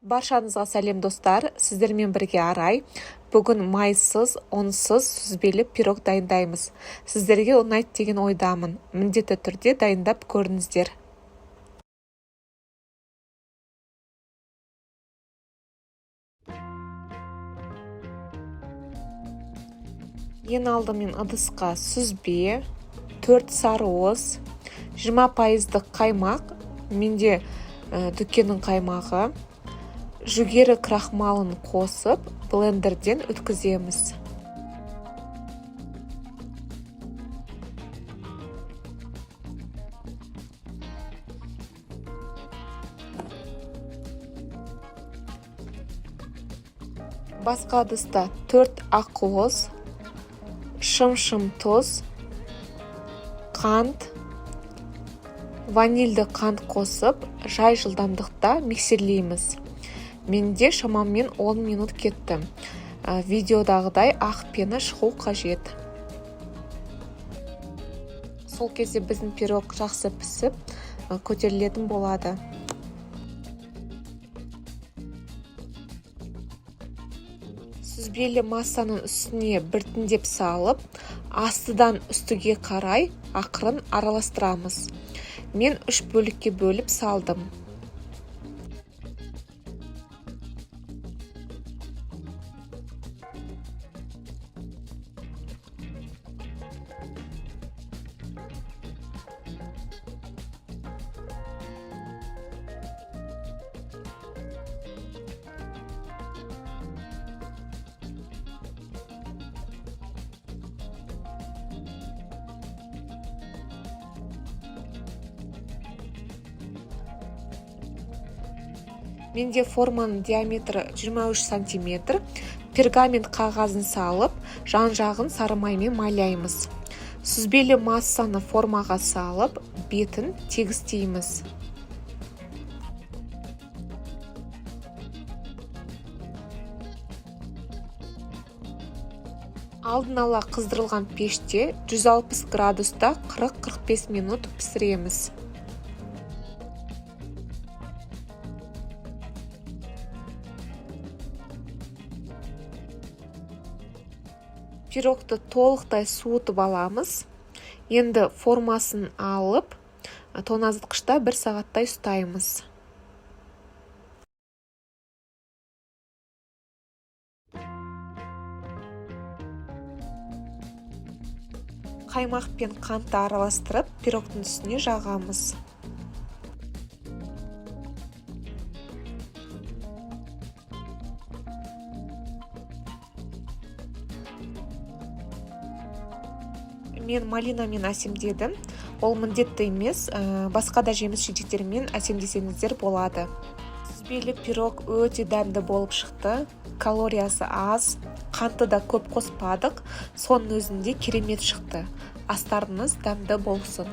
Баршаңызға сәлем, достар! Сіздермен бірге Арай. Бүгін майсыз, ұнсыз сүзбелі пирог дайындаймыз. Сіздерге ұнайды деген ойдамын. Міндетті түрде дайындап көріңіздер. Ең алдымен ыдысқа сүзбе, 4 сарыуыз, 20%-дық қаймақ, менде дүкеннің қаймағы, жүгері крахмалын қосып, блендерден өткіземіз. Басқа ыдыста 4 ақуыз, шым-шым тұз, қант, ванильді қант қосып, жай жылдамдықта миксерлейміз. Менде шамамен 10 минут кетті. Видеодағыдай ақ пена шығу қажет. Сол кезде біздің пирог жақсы пісіп, көтерілетін болады. Сүзбелі массаның үстіне біртіндеп салып, астыдан үстіге қарай ақырын араластырамыз. Мен 3 бөлікке бөліп салдым. Менде форманың диаметрі 23 сантиметр. Пергамент қағазын салып, жан-жағын сары маймен майлаймыз. Сүзбелі массаны формаға салып, бетін тегістейміз. Алдын ала қыздырылған пеште 160 градуста 40-45 минут пісіреміз. Пирогты толықтай суытып аламыз. Енді формасын алып, тоңазытқышта 1 сағаттай ұстаймыз. Қаймақ пен қантты араластырып, пирогтың үстіне жағамыз. Мен малинамен әсемдедім. Ол міндетті емес, басқа да жеміс жидектермен әсемдесеңіздер болады. Сүзбелі пирог өте дәмді болып шықты. Калориясы аз, қанты да көп қоспадық. Соның өзінде керемет шықты. Астарыңыз дәмді болсын.